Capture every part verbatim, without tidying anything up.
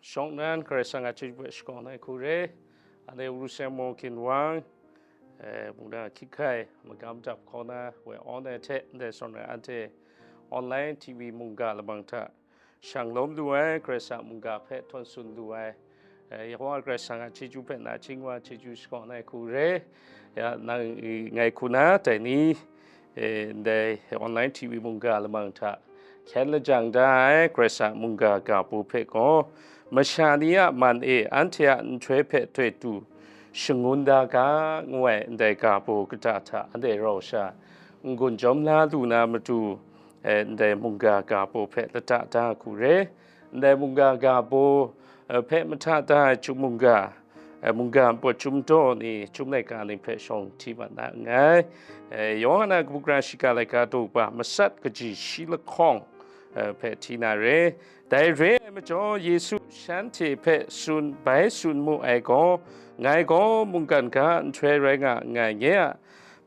Shawng nnan Karai Kasang a chyeju hpe shakawn ai hku re, anhte Ru Seng Maw Ginwang, eh, mungdan ahkying hkai magam dap hkaw na woi awn ai hte, ndai zawn rai anhte online T V mungga lamang hta shang lawm lu ai, Karai Kasang mungga hpe htawn tsun lu ai, eh, Yahuwah Karai Kasang a chyeju hpe nachying wa chyeju shakawn ai hku re. Ya, nang, ngai hku na dai ni, eh, ndai online T V mungga lamang hta hkyen lajang da ai Karai Kasang mungga ga baw hpe gaw, masha ni a man e anhte a nhtoi hpe toi du shangun da ga, ngu ai ndai ga baw kata hta anhte rau sha n-gun jawm la lu na matu, eh, ndai mungga ga baw hpe lata da hku re. Ndai mungga ga baw, eh, hpe mahta da ai chyum mungga, eh, mungga npawt chyum daw ni, chyum laika ni hpe shawng hti mat na nngai. Eh, Yawhan a kabu gara shiga laika daw ba matsat kaji shi lahkawng, eh, hpe hti na re. Dai re ai majaw, Yesu shanhte hpe tsun, bai tsun mu ai gaw, ngai gaw mungkan ga nhtoi rai nga nngai, nye a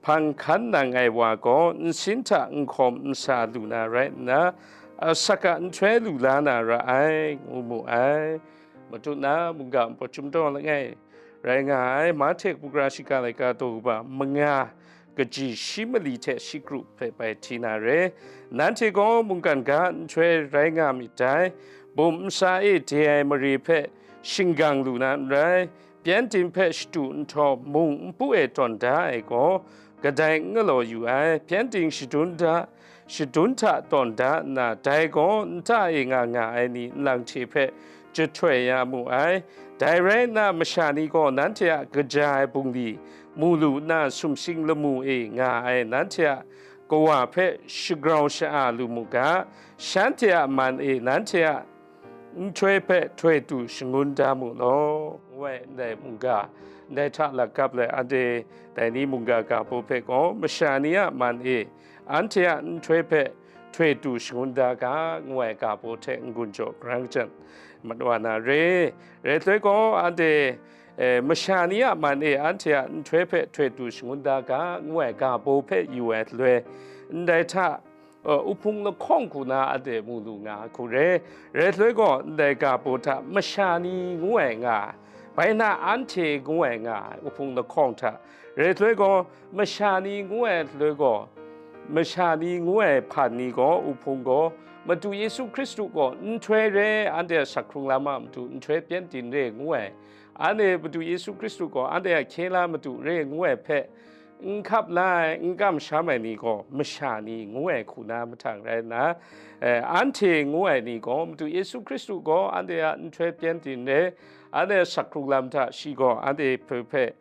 hpang hkan nang ai wa gaw nsin hta nhkawm nsa lu na rai nna, asak a nhtoi lu la na ra ai, ngu mu ai. Matut na mungga npawt chyum daw langai rai nga ai, Mahte kabu gara shiga laika daw ba manga kaji shi mali hte shi kru hpe bai hti na re. Nanhte gaw mungkan ga nhtoi rai nga myit dai. Bum nsa e de ai mare hpe shinggang lu na n rai. Pyengdin hpe shadu nhtawm mung npu e tawn da ai gaw, kadai n galaw yu ai. Pyengdin shadun da, shadun hta tawn da nna, dai gaw nta e nga nga ai ni nlang hte hpe jahtoi ya mu ai. Dai rai nna, masha ni gaw nanhte a kaja ai bungli mu lu nna, sumsing lamu e nga ai nanhte a Kawa hpe shagrau sha-a lu mu ga, shanhte a man e nanhte a nhtoi hpe toi du shangun da mu law, ngu ai ndai mungga, ndai hta lakap lai anhte dai ni mungga ga baw hpe gaw, masha ni a man e anhte a nhtoi hpe toi du shangun da ga, ngu ai ga baw hte n-gun jaw grang jan mat wa na re. Rai htloi gaw, anhte, eh, masha ni a man e anhte a nhtoi hpe toi du shangun da ga, ngu ai ga baw hpe yu ai htaloi, ndai hta, uh, uhpung lahkawng hku na anhte mu lu nga ai hku re. Rai htloi gaw, ndai ga baw hta masha ni ngu ai nga ai, bai na anhte ngu ai nga ai, uhpung lahkawng hta. Rai htloi gaw, masha ni ngu ai htaloi gaw, masha ni ngu ai hpan ni gaw, uhpung gaw, Madu Yesu Hkristu gaw nhtoi re, anhte a sak hkrung lam a matu nhtoi pyengdin re ngu ai, anhte Madu Yesu Hkristu gaw anhte a hkye la matu re ngu ai hpe, n hkap la ai, n kamsham ai ni gaw masha ni ngu ai hku na mahtang rai nna, eh, anhte ngu ai ni gaw Madu Yesu Hkristu gaw anhte a nhtoi pyengdin re, anhte a sak hkrung lam hta shi gaw anhte hpe, hpe,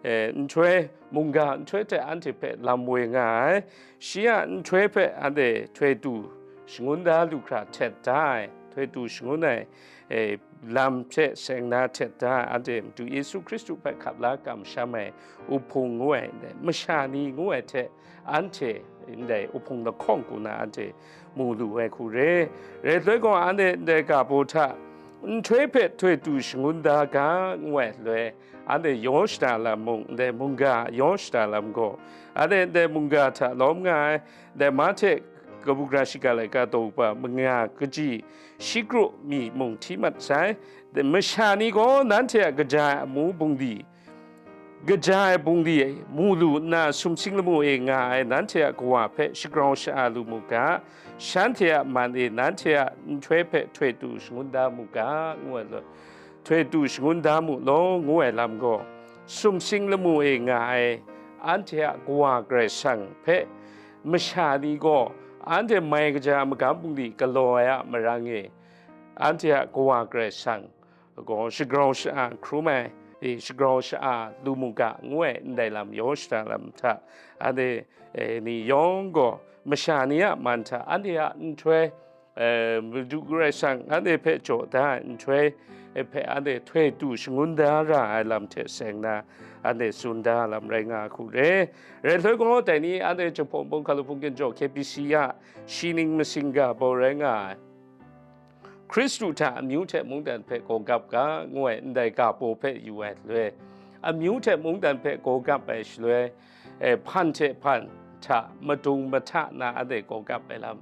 eh, nhtoi, mungga nhtoi hte anhte hpe lam woi nga ai. Shi a nhtoi hpe anhte toi du shangun da lu hkra htet da ai, toi du shangun ai, eh, lam hte seng na htet da ai, anhte Madu Yesu Hkristu hpe hkap la kamsham ai uhpung ngu ai, ndai masha ni ngu ai hte anhte ndai uhpung lahkawng hku na anhte mu lu ai hku re. Rai htloi gaw, anhte ndai ga baw hta nhtoi hpe toi du shangun da ga, ngu ai htaloi, anhte yaw shada lam mung, ndai mungga yaw shada lam gaw, anhte ndai mungga hta lawm nga ai, ndai Mahte kabu gara shiga laika daw ba manga kaji shi kru mi mung hti mat sai. Masha ni gaw nanhte a kaja ai amu bungli, kaja ai bungli mu lu nna, sumsing lamu e nga ai nanhte a Kawa hpe shagrau sha-a lu mu ga, shanhte a man e nanhte a nhtoi hpe toi du shangun da mu ga, ngu ai law, toi du shangun da mu law, ngu ai lam gaw, sumsing lamu e nga ai anhte a Kawa Karai Kasang hpe masha ni gaw anhte mai kaja magam bungli galaw ai a marang e, anhte a Kawa Karai Kasang gaw shagrau sha-a hkrum ai, e, shagrau sha-a lu mu ga, ngu ai ndai lam yaw shada lam hta, anhte, e, ni yawng gaw masha ni a man hta anhte a nhtoi, e, Madu Karai Kasang anhte hpe jaw da ai nhtoi, e, hpe anhte toi du shangun da ra ai lam hte seng na, anhte tsun da lam rai nga hku re. Rai htloi gaw, dai ni anhte Jinghpaw Wunpawng Hkalu Hpung Ginjaw K B C a shi ning masing ga bau rai nga ai. Hkristu hta amyu hte mungdan hpe gaw gap ga, ngu ai ndai ga baw hpe yu ai htaloi, amyu hte mungdan hpe gaw gap ai shaloi, e, hpan hte hpan hta madung mahta na anhte gaw gap ai lam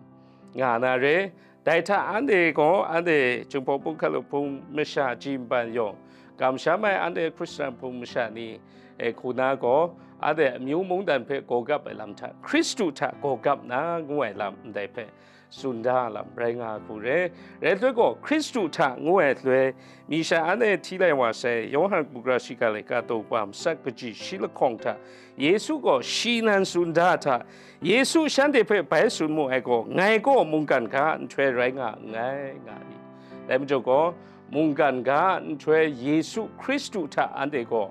nga na re. Dai hta anhte gaw anhte Jinghpaw Hpung hkalup hpung masha ji nban yawng, kamsham ai anhte Hkristan hpung masha ni, e, hku na gaw, anhte amyu mungdan hpe gaw gap ai lam hta, Hkristu hta gaw gap na ngu ai lam ndai hpe tsun da lam rai nga hku re. Rai loi gaw, Hkristu hta ngu ai loi, mi sha anhte hti lai wa sai, Yawhan Bugra Shiga Laika daw kaba matsat kaji shi lahkawng hta, Yesu gaw shi nan tsun da hta, Yesu shanhte hpe bai tsun mu ai gaw, ngai gaw mungkan ga nhtoi rai nga nngai, nga i. Dai majaw gaw, mungkan ga nhtoi Yesu Hkristu hta anhte gaw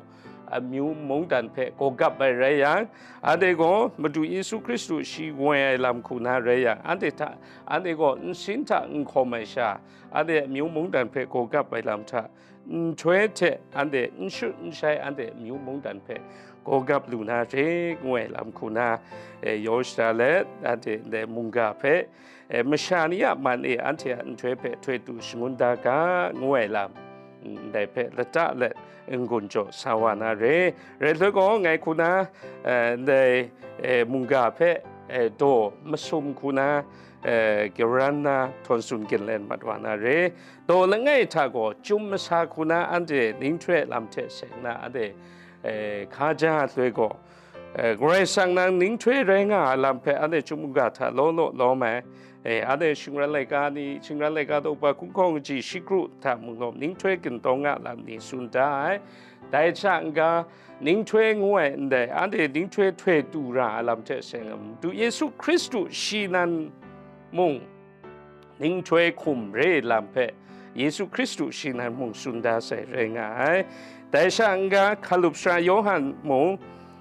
amyu mungdan hpe gaw gap ai rai yang, anhte gaw Madu Yesu Hkristu shi woi ai lam hku na rai yang, anhte hta, anhte gaw nsin hta n hkawm ai sha, anhte amyu mungdan hpe gaw gap ai lam hta, nhtoi hte anhte n shut n shai, anhte amyu mungdan hpe gaw gap lu na re, ngu ai lam hku na, e, yaw shada let, anhte ndai mungga hpe, e, masha ni a man e anhte a nhtoi hpe htoi tu shangun da ga, ngu ai lam, ndai hpe lata let n-gun jaw sa wa na re. Rai loi gaw, ngai hku na, e, ndai, e, mungga hpe, e, daw masum hku na, e, karan na htawn tsun ginlen mat wa na re. Daw langai hta gaw, chyum masa hku na anhte ninghtoi lam hte seng na anhte, e, hkaja ai loi gaw, e, Karai Kasang nan ninghtoi rai nga ai lam hpe anhte chyum mungga hta law law lawm ai, e, anhte shingran laika ni, shingran laika daw kaba hkungkawng kaji shi kru hta mung lawm ninghtoi gindawng a lam ni tsun da ai. Dai hta n-ga, ninghtoi ngu ai ndai, anhte ninghtoi htoi tu ra ai lam hte seng, Madu Yesu Hkristu shi nan mung ninghtoi hkum re lam hpe Yesu Hkristu shi nan mung tsun da sai rai nga ai. Dai sha n-ga, hkalup sara Yawhan mung,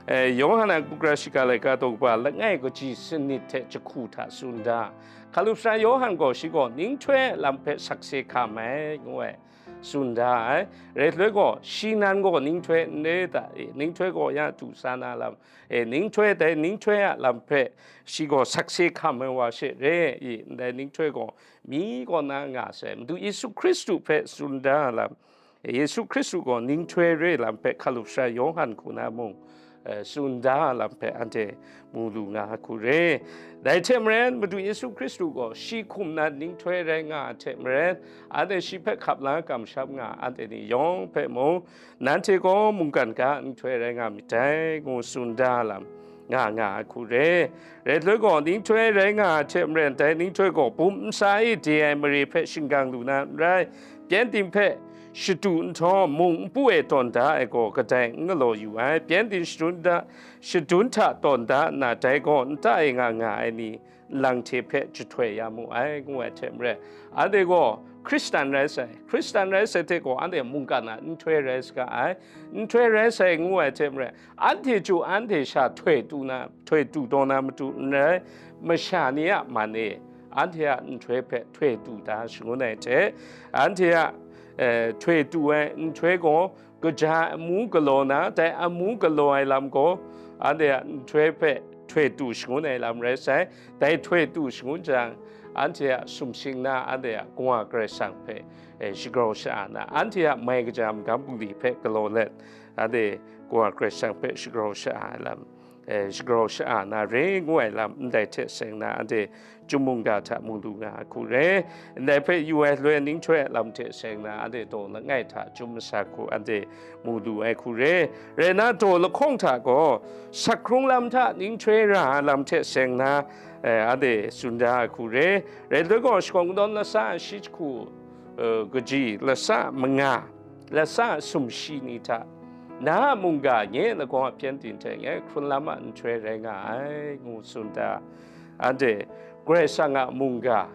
e, Yawhan a Bugra Shiga Laika daw kaba langai kaji sanit hte jahku hta tsun da, hkalup sara Yawhan gaw shi gaw ninghtoi a lam hpe sakse hkam ai, ngu ai, tsun da ai. Rai loi gaw, shi nan gaw ninghtoi n re ta i? Ninghtoi gaw ya du sa na lam, e, ninghtoi dai ninghtoi a lam hpe shi gaw sakse hkam ai wa she re i? Ndai ninghtoi gaw mi kaw na nga sai, Madu Yesu Hkristu hpe tsun da lam, e, Yesu Hkristu gaw ninghtoi re lam hpe hkalup sara Yawhan hku na mung, e, tsun da lam hpe anhte mu lu nga ai hku re. Dai hte maren, Madu Yesu Hkristu gaw shi hkum nan ninghtoi rai nga ai hte maren, anhte shi hpe hkap la kamsham nga ai anhte ni yawng hpe mung, nanhte gaw mungkan ga nhtoi rai nga myit dai, ngu tsun da lam nga nga ai hku re. Rai loi gaw, ninghtoi rai nga ai hte maren, dai ninghtoi gaw bum nsa e de ai mare hpe shingkang lu na n rai, pyengdin hpe shadu nhtawm, mung npu e tawn da ai gaw kadai n galaw yu ai. Pyengdin shadun da, shadun hta tawn da nna, dai gaw nta e nga nga ai ni nlang hte hpe jahtoi ya mu ai, ngu ai hte maren, anhte gaw Hkristan rai sai, Hkristan rai sai hte gaw anhte mungkan a nhtoi rai saga ai, nhtoi rai sai ngu ai hte maren, anhte chyu anhte sha htoi tu na, htoi tu taw na matu n rai, masha ni a man e anhte a nhtoi hpe htoi tu da shangun ai hte, anhte a, eh, htoi tu ai nhtoi gaw, kaja amu galaw na, dai amu galaw ai lam gaw, anhte a nhtoi hpe htoi tu shangun ai lam rai sai. Dai htoi tu shangun jang, anhte a sumsing na, anhte a Kawa Karai Kasang hpe, eh, shagrau sha-a na, anhte a mai kaja magam bungli hpe galaw let, anhte Kawa Karai Kasang hpe shagrau sha-a ai lam, eh, shagrau sha-a na re ngu ai lam, ndai hte seng na, anhte chyum mungga hta mu lu nga ai hku re. Ndai hpe yu ai loi ninghtoi a lam hte seng na, anhte daw langai hta chyum masa hku anhte mu lu ai hku re. Rai nna, daw lahkawng hta gaw, sak hkrung lam hta ninghtoi ra ai lam hte seng na, eh, anhte tsun da ai hku re. Rai nhtoi gaw, shakawn katawn lasa shi jahku, eh, kaji lasa manga, lasa sumshi ni hta, na a mungga nye lagaw a pyengdin hte nye hkrun lam a nhtoi rai nga ai, ngu tsun da. Anhte Karai Kasang a mungga,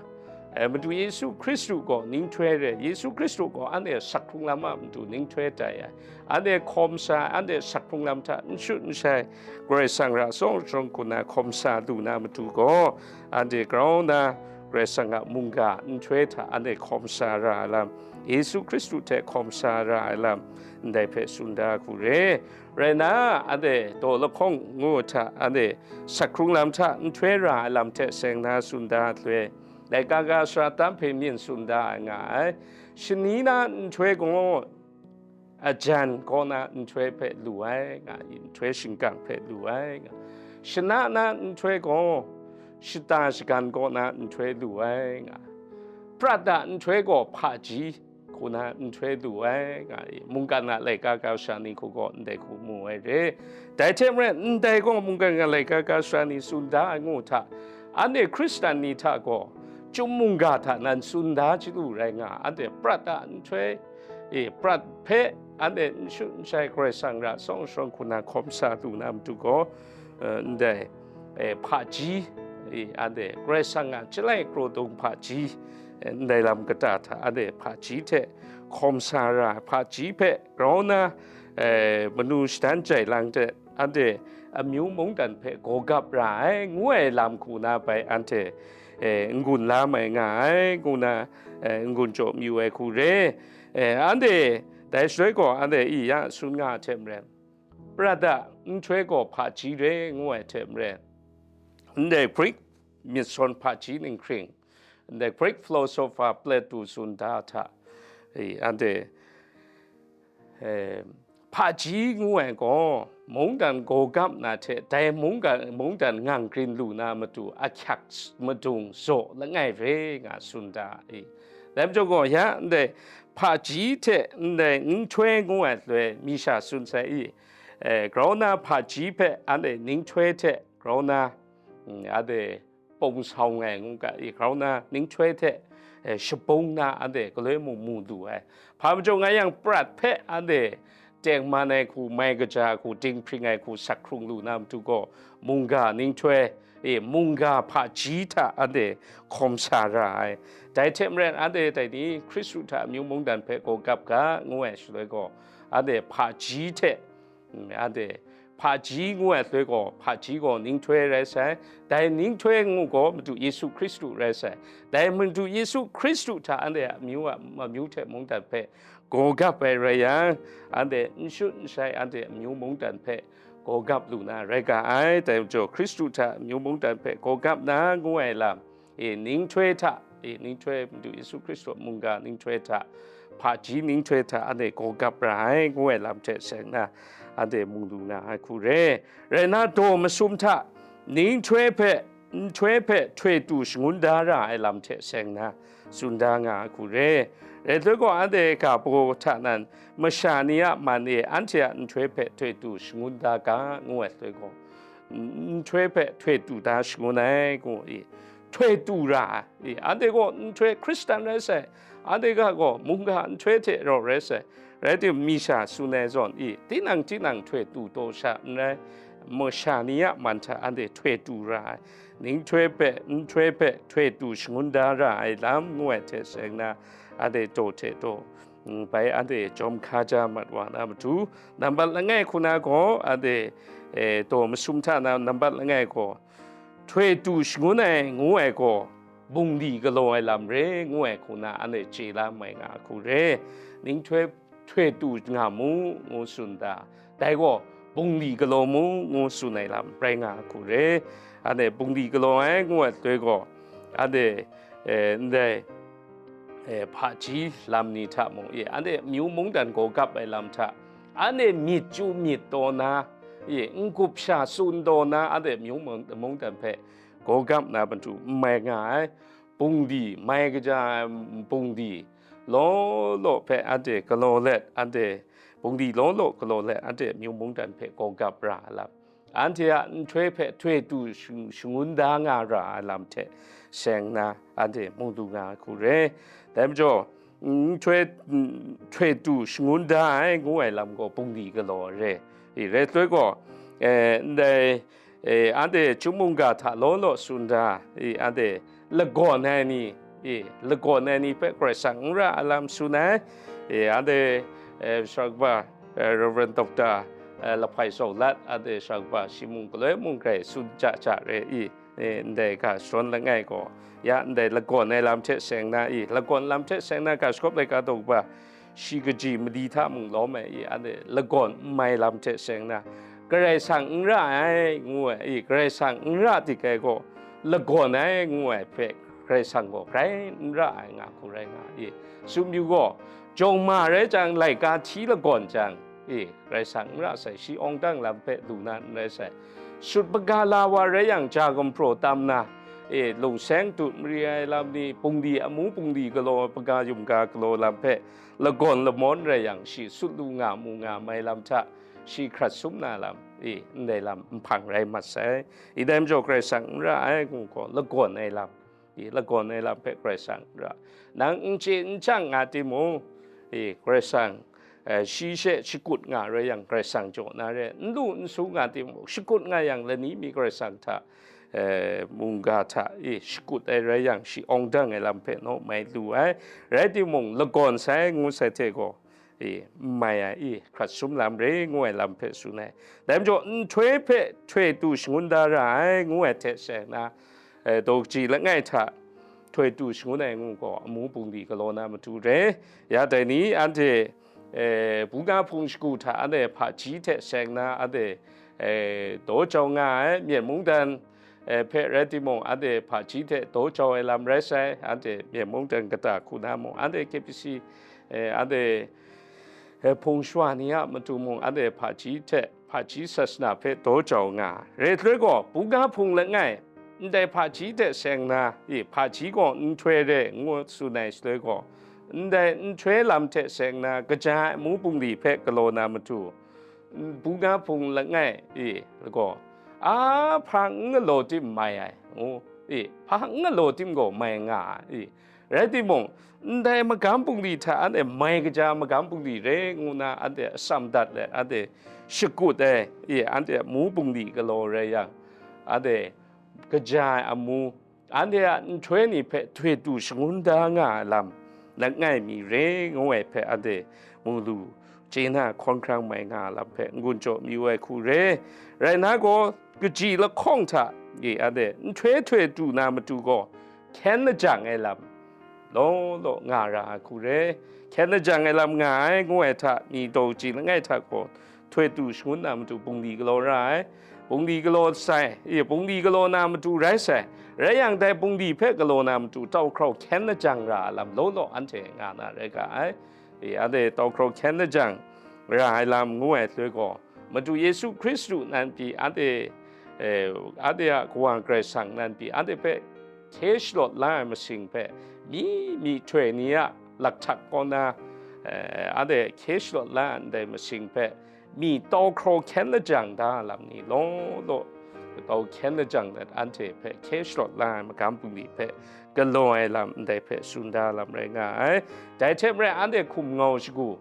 eh, Madu Yesu Hkristu gaw ninghtoi re, Yesu Hkristu gaw anhte sak hkrung lam a matu ninghtoi tai ai. Anhte hkawm sa, anhte sak hkrung lam hta n shut n shai, Karai Kasang ra tsawng jahkrum hku na hkawm sa lu na matu gaw, anhte grau nna Karai Kasang a mungga nhtoi hta anhte hkawm sa ra ai lam, Yesu Hkristu hte hkawm sa ra ai lam, ndai hpe tsun da hku re. Rai nna, anhte daw lahkawng ngu hta, anhte sak hkrung lam hta nhtoi ra ai lam hte seng na tsun da ai loi, laika ga sara tam hpe myin tsun da ai nga ai. Shani na nhtoi gaw, ajan kaw na nhtoi hpe lu ai nga, nhtoi shingkang hpe lu ai nga. Shana na nhtoi gaw, shata shagan kaw na nhtoi lu ai nga. prat a nhtoi gaw hpaji hku na nhtoi lu ai, nga i, mungkan a laika ga sha ni hku gaw ndai hku mu ai re. Dai hte maren, ndai gaw mungkan a laika ga sha ni tsun da ai ngu hta, anhte Hkristan ni hta gaw, chyum mungga hta nan tsun da chyalu rai nga, anhte prat a nhtoi, e, prat hpe anhte n shut n shai Karai Kasang ra shawng shawng hku na hkawm sa lu na matu gaw, eh, ndai, eh, hpaji, eh, anhte Karai Kasang a Chyalai Kraw Dung hpaji, eh, ndai lam kata hta anhte hpaji hte hkawm sa ra ai hpaji hpe grau na, eh, manu shadan jai lang hte anhte amyu mungdan hpe gaw gap ra ai, ngu ai lam hku na bai anhte, eh, n-gun la mai nga ai, ngu na, eh, n-gun jaw mayu ai hku re. Eh, anhte dai shaloi gaw anhte i ya tsun nga ai hte maren, prat a nhtoi gaw hpaji re ngu ai hte maren, ndai Greek myit sawn hpaji ninghkring, ndai Greek philosopher Plato tsun da hta, e, anhte, e, hpaji ngu ai gaw mungdan gaw gap na hte dai mungdan, mungdan ngang grin lu na matu ahkyak madung zaw langai re nga tsun da i. Dai majaw gaw, ya ndai hpaji hte ndai nhtoi ngu ai loi mi sha tsun sai i, e, grau na hpaji hpe anhte nhtoi hte grau na, mm, anhte pawng sau ai ngu ga i, grau na nhtoi hte, e, shabung na anhte galoi mung mu lu ai. Hpa majaw nga yang, prat hpe anhte tengman ai hku, mai kaja hku, dinghpring ai hku, sak hkrung lu na matu gaw, mungga nhtoi, e, mungga hpaji hta anhte hkawm sa ra ai. Dai hte maren, anhte dai ni Hkristu hta amyu mungdan hpe gaw gap ga, ngu ai shaloi gaw, anhte hpaji hte, mm, anhte hpaji ngu ai shaloi gaw, hpaji gaw nhtoi rai sai, dai nhtoi ngu gaw Madu Yesu Hkristu rai sai, dai Madu Yesu Hkristu hta anhte a amyu a, amyu hte mungdan hpe gaw gap ai rai yang, anhte n shut n shai, anhte amyu mungdan hpe gaw gap lu na rai ga ai. Dai majaw, Hkristu hta amyu mungdan hpe gaw gap na ngu ai lam, e, nhtoi hta, e, nhtoi, Madu Yesu Hkristu a mungga nhtoi hta, hpaji nhtoi hta anhte gaw gap ra ai ngu ai lam hte seng na, anhte mu lu na ai hku re. Rai nna, daw masum hta nhtoi hpe, nhtoi hpe htoi tu shangun da ra ai lam hte seng na, tsun da nga ai hku re. Rai loi gaw, anhte ga baw hta nan masha ni a man e anhte a nhtoi hpe htoi tu shangun da ga, ngu ai loi gaw, nhtoi hpe htoi tu da shangun ai, ngu i, htoi tu ra ai. I, anhte gaw nhtoi Hkristan rai sai, anhte ga gaw mungga nhtoi hte rau rai sai, rai timung, mi sha tsun ai zawn, i, tinang tinang htoi tu taw sha n rai, masha ni a man hta anhte htoi tu ra ai, nhtoi hpe, nhtoi hpe htoi tu shangun da ra ai lam ngu ai hte seng na, anhte daw hte daw, mm, bai anhte jawm hkaja mat wa na matu, nambat langai hku na gaw, anhte, e, daw masum hta na nambat langai gaw, htoi tu shangun ai ngu ai gaw, bungli galaw ai lam re ngu ai hku na anhte chye la mai nga ai hku re. Nhtoi htoi tu nga mu, ngu tsun da, dai gaw bungli galaw mu, ngu tsun ai lam rai nga ai hku re. Anhte bungli galaw ai ngu ai loi gaw, anhte, e, ndai, e, hpaji lam ni hta mung, e, anhte amyu mungdan gaw gap ai lam hta, anhte myit chyu myit taw na, e, n-gup sha tsun taw na, anhte amyu mung-, mungdan hpe gaw gap na matu n mai nga ai. Bungli, mai kaja ai bungli law law hpe anhte galaw let, anhte bungli law law galaw let, anhte amyu mungdan hpe gaw gap ra ai lam, anhte a nhtoi hpe htoi tu shu-, shangun da nga ra ai lam hte seng na, anhte mu lu nga ai hku re. Dai majaw, nhtoi, htoi tu shangun da ai ngu ai lam gaw bungli galaw re. I, rai loi gaw, e, ndai, e, anhte chyum mungga hta law law tsun da, i, anhte lagawn ai ni, e, lagawn ai ni hpe Karai Kasang n ra ai lam tsun ai, e, anhte, e, Sara Kaba, e, Reverend Doctor, e, Lahpai Zau Lat, anhte Sara Kaba shi mung galoi mung grai tsun ja ja re i, e, ndai ga shadawn langai gaw, ya ndai lagawn ai lam hte seng na i, lagawn lam hte seng na ga shagawp laika daw kaba, shi kaji mali hta mung lawm ai i, anhte lagawn n mai lam hte seng na, Karai Kasang n ra ai, ngu ai i, Karai Kasang n ra dik ai gaw, lagawn ai, ngu ai hpe, Karai Kasang gaw grai n ra ai nga hku rai nga i. Tsun yu gaw, jawng ma rai jang, laika hti lagawn jang, i, Karai Kasang n ra sai, shi awng dang lam hpe lu na n rai sai. Sut paga la wa rai yang, ja gumhpraw tam na, e, lungseng dut mari ai lam ni, bungli amu bungli galaw, paga yum ga galaw lam hpe lagawn lamawn rai yang, shi sut lu nga mu nga mai lam hta, shi hkrat sum na lam, e, ndai lam nhpang rai mat sai. Ndai majaw Karai Kasang n ra ai, ngu gaw, lagawn ai lam, e, lagawn ai lam hpe Karai Kasang n ra. Nang n chye n chyang nga timung, e, Karai Kasang, e, shi she shakut nga rai yang, Karai Kasang jaw na re, n lu n su nga timung, shakut nga yang, lani mi Karai Kasang hta, e, mungga hta, e, shakut ai rai yang, shi awng dang ai lam hpe naw mai lu ai. Rai timung, lagawn sai ngu sai hte gaw, e, n mai ai, e, hkrat sum lam re ngu ai lam hpe tsun ai. Dai majaw, nhtoi hpe htoi tu shangun da ra ai ngu ai hte seng na, e, daw kaji langai hta htoi tu shangun ai ngu gaw, amu bungli galaw na matu re. Ya dai ni, anhte, e, buga hpung shagu hta anhte hpaji hte seng na, anhte, e, daw jau nga ai, myen mungdan, e, hpe rai timung, anhte hpaji hte daw jau ai lam rai sai, anhte myen mungdan kata hku na mung, anhte K B C, e, anhte, e, hpung shawa ni a matu mung, anhte hpaji hte, hpaji sasana hpe daw jau nga ai. Re ai shaloi gaw, buga hpung langai, ndai hpaji hte seng na, e, hpaji gaw nhtoi re ngu tsun ai shaloi gaw, ndai nhtoi lam hte seng na kaja ai amu bungli hpe galaw na matu, buga hpung langai, e, gaw, a, hpa n galaw tim mai ai, ngu, e, hpa n galaw tim gaw mai nga ai, e. Rai timung, ndai magam bungli hta anhte mai kaja magam bungli re ngu na anhte atsam dat let, anhte shakut ai, e, anhte amu bungli galaw rai yang, anhte kaja ai amu, anhte a nhtoi ni hpe htoi tu shangun da nga ai lam, langai mi re ngu ai hpe anhte mu lu, chye na hkawn hkrang mai nga ai lam hpe n-gun jaw mayu ai hku re. Rai nna gaw, kaji lahkawng hta, e, anhte nhtoi htoi tu na matu gaw, hkyen lajang ai lam law law nga ra ai hku re. Hkyen lajang ai lam nga ai ngu ai hta, mi daw kaji langai hta gaw, htoi tu shangun na matu bungli galaw ra ai. Bungli galaw sai, e, bungli galaw na matu rai sai. Rai yang, dai bungli hpe galaw na matu tau hkrau hkyen lajang ra ai lam law law anhte nga na rai ga ai. E, anhte tau hkrau hkyen lajang ra ai lam ngu ai shaloi gaw, Madu Yesu Hkristu nan pyi anhte, e, anhte a Kawa Karai Kasang nan pyi anhte hpe hkye shalawt la ai masing hpe, mi myihtoi ni a lakhtak kaw na, e, anhte hkye shalawt la ai ndai masing hpe, mi tau hkrau hkyen lajang da ai lam ni law law, tau hkyen lajang let anhte hpe hkye shalawt la ai magam bungli hpe galaw ai lam ndai hpe tsun da ai lam rai nga ai. Dai hte maren, anhte hkum ngau shagu,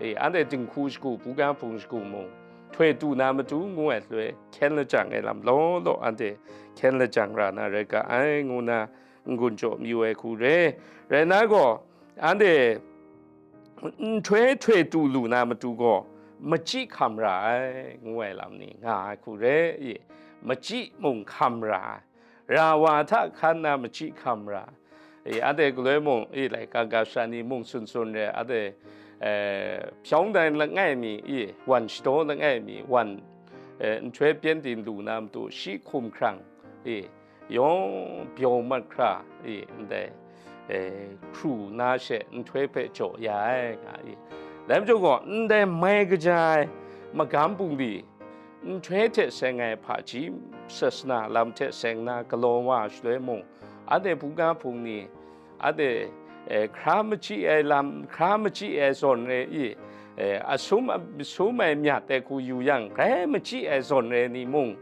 e, anhte dinghku shagu, buga hpung shagu mung, htoi tu na matu ngu ai shaloi, hkyen lajang ai lam law law anhte hkyen lajang ra na rai ga ai, ngu na n-gun jaw mayu ai hku re. Rai nna gaw, anhte nhtoi htoi tu lu na matu gaw, machyi hkam ra ai, ngu ai lam ni nga ai hku re. E, machyi mung hkam ra ai, ra wa hta hkan na machyi hkam ra ai. E, anhte galoi mung, e, laika ga sha ni mung tsun tsun re, anhte, e, hpyawng dan langai mi, e, wan shadaw langai mi, wan, e, nhtoi pyengdin lu na matu shi hkum hkrang, e, yawng byaw mat hkra, e, ndai, e, hkru na she nhtoi hpe jaw ya ai, nga, e. Dai majaw gaw, ndai mai kaja ai magam bungli, nhtoi hte seng ai hpaji sasana lam hte seng na galaw wa shaloi mung, anhte buga hpung ni, anhte, e, hkra machyi ai lam, hkra machyi ai zawn re i, e, asum, asum ai myat ai hku yu yang, grai machyi ai zawn re ni mung,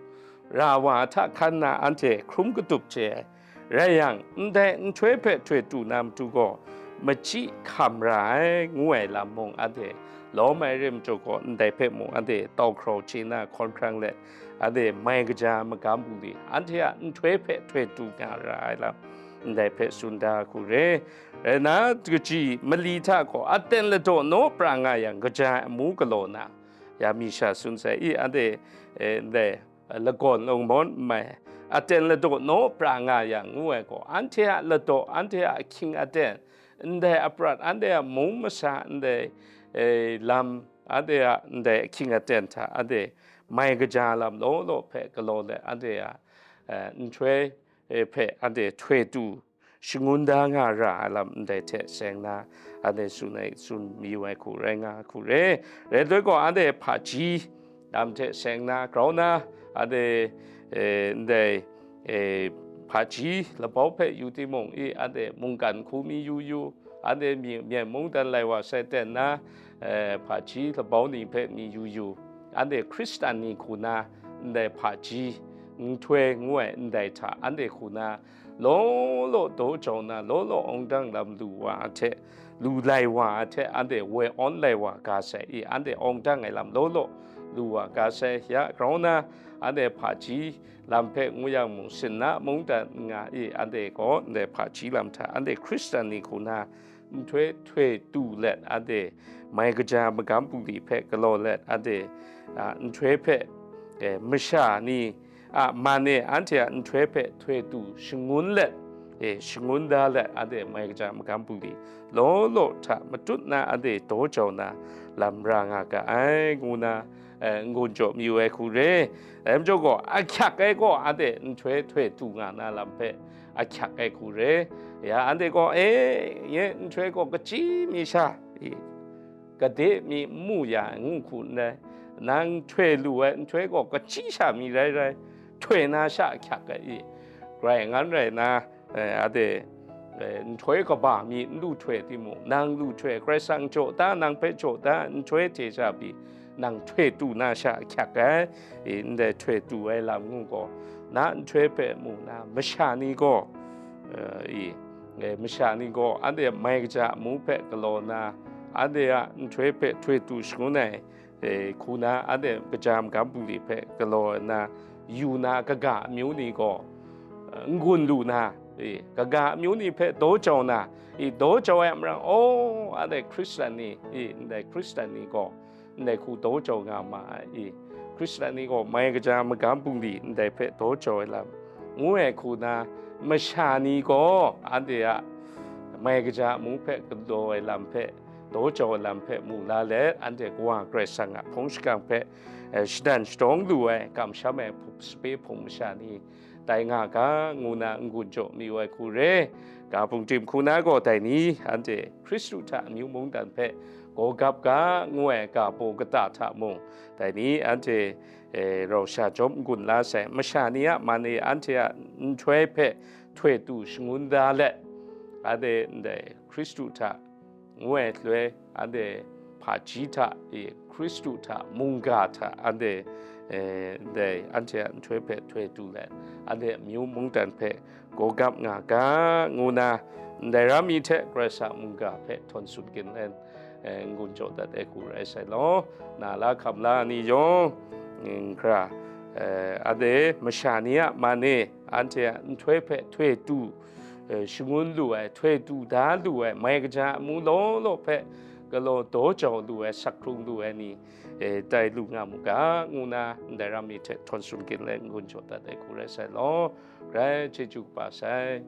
ra wa hta hkan na anhte hkrum katup chye ai. Rai yang, ndai nhtoi hpe htoi tu na matu gaw, machyi hkam ra ai, ngu ai lam mung anhte lawm ai re majaw gaw, ndai hpe mung anhte tau hkrau chye na hkawn hkrang let, anhte mai kaja magam bungli, anhte a nhtoi hpe htoi tu nga ra ai lam, ndai hpe tsun da hku re. Rai nna, kaji mali hta gaw aten ladaw naw pra nga yang, kaja ai amu galaw na, ya mi sha tsun sai i, anhte, e, ndai, lagawn lawng mawn n mai, aten ladaw naw pra nga yang ngu ai gaw, anhte a ladaw, anhte a ahkying aten, ndai aprat, anhte a mung masa, ndai, e, lam, anhte a ndai ahkying aten hta, anhte mai kaja lam law law hpe galaw let, anhte a, e, nhtoi, e, hpe anhte htoi tu, shangun da nga ra ai lam ndai hte seng na, anhte tsun ai, tsun mayu ai hku rai nga hku re. Rai nhtoi gaw, anhte hpaji lam hte seng na, grau na, anhte, e, ndai, e, hpaji labau hpe yu timung, i, anhte mungkan hku mi yu yu, anhte myi, myen mungdan lai wa sai ten na, eh, hpaji labau ni hpe mi yu yu, anhte Hkristan ni hku na ndai hpaji, nhtoi ngu ai ndai hta anhte hku na law law daw jau na, law law awng dang lam lu wa a hte, lu lai wa a hte, anhte woi awn lai wa ga sai, i, anhte awng dang ai lam law law lu wa ga sai, ya grau na, anhte hpaji lam hpe ngu yang mung, sinna mungdan n nga i, anhte gaw ndai hpaji lam hta anhte Hkristan ni hku na nhtoi htoi tu let, anhte mai kaja magam bungli hpe galaw let, anhte, a, nhtoi hpe, e, masha ni a man e anhte a nhtoi hpe htoi tu shangun let, e, shangun da let, anhte mai kaja magam bungli law law hta matut na anhte daw jau na lam ra nga ga ai, ngu na, e, n-gun jaw mayu ai hku re. Dai majaw gaw, ahkyak ai gaw anhte nhtoi htoi tu nga na lam hpe ahkyak ai hku re. Ya, anhte gaw, e, nye nhtoi gaw kachyi mi sha, i, gade mi n mu ya ai ngu hku ndai, nang htoi lu ai nhtoi gaw kachyi sha mi rai rai, htoi na sha ahkyak ai i, grai ngan rai na, eh, ade, eh, nhtoi kaba mi n lu htoi timung, nang lu htoi, Karai Kasang jaw da, nang hpe jaw da, nhtoi hte sha pyi, nang htoi tu na sha ahkyak ai, i, ndai htoi tu ai lam ngu gaw, na nhtoi hpe mu na, masha ni gaw, eh, i, eh, masha ni gaw anhte mai kaja amu hpe galaw na, anhte a nhtoi hpe htoi tu shangun ai, eh, hku na, anhte kaja magam bungli hpe galaw na, yu na kaga amyu ni gaw, eh, n-gun lu na, eh, kaga amyu ni hpe daw jau na, i, daw jau ai a marang, aw, anhte Hkristan ni, i, ndai Hkristan ni gaw ndai hku daw jau nga ma ai, i, Hkristan ni gaw mai kaja magam bungli ndai hpe daw jau ai lam, ngu ai hku na, masha ni gaw anhte a mai kaja amu hpe galaw ai lam hpe, daw jau ai lam hpe mu la let, anhte Kawa Karai Kasang a hpung shingkang hpe, eh, shadan shadawng lu ai, kamsham ai hpu-, sape hpung masha ni tai nga ga, ngu na n-gun jaw mayu ai hku re. Ga hpung tim hku na gaw dai ni, anhte Hkristu hta amyu mungdan hpe gaw gap ga, ngu ai ga baw kata hta mung, dai ni, anhte, eh, rau sha jawm n-gun la sai, masha ni a man e anhte a nhtoi hpe htoi tu shangun da let, anhte ndai Hkristu hta ngu ai loi, anhte hpaji hta, i, Hkristu hta, mungga hta, anhte, eh, ndai anhte a nhtoi hpe htoi tu let, anhte amyu mungdan hpe gaw gap nga ga, ngu na, ndai ra mi hte Karai Kasang mungga hpe htawn tsun ginlen, eh, n-gun jaw dat ai hku rai sai law, na la hkam la ni yawng, mm, hkra, eh, anhte masha ni a man e anhte a nhtoi hpe htoi tu, eh, shangun lu ai, htoi tu da lu ai, mai kaja amu law law hpe galaw daw jau lu ai, sak hkrung lu ai ni, eh, tai lu nga mu ga, ngu na, ndai ra mi hte htawn tsun ginlen n-gun jaw dat ai hku rai sai law, grai chyeju kaba sai.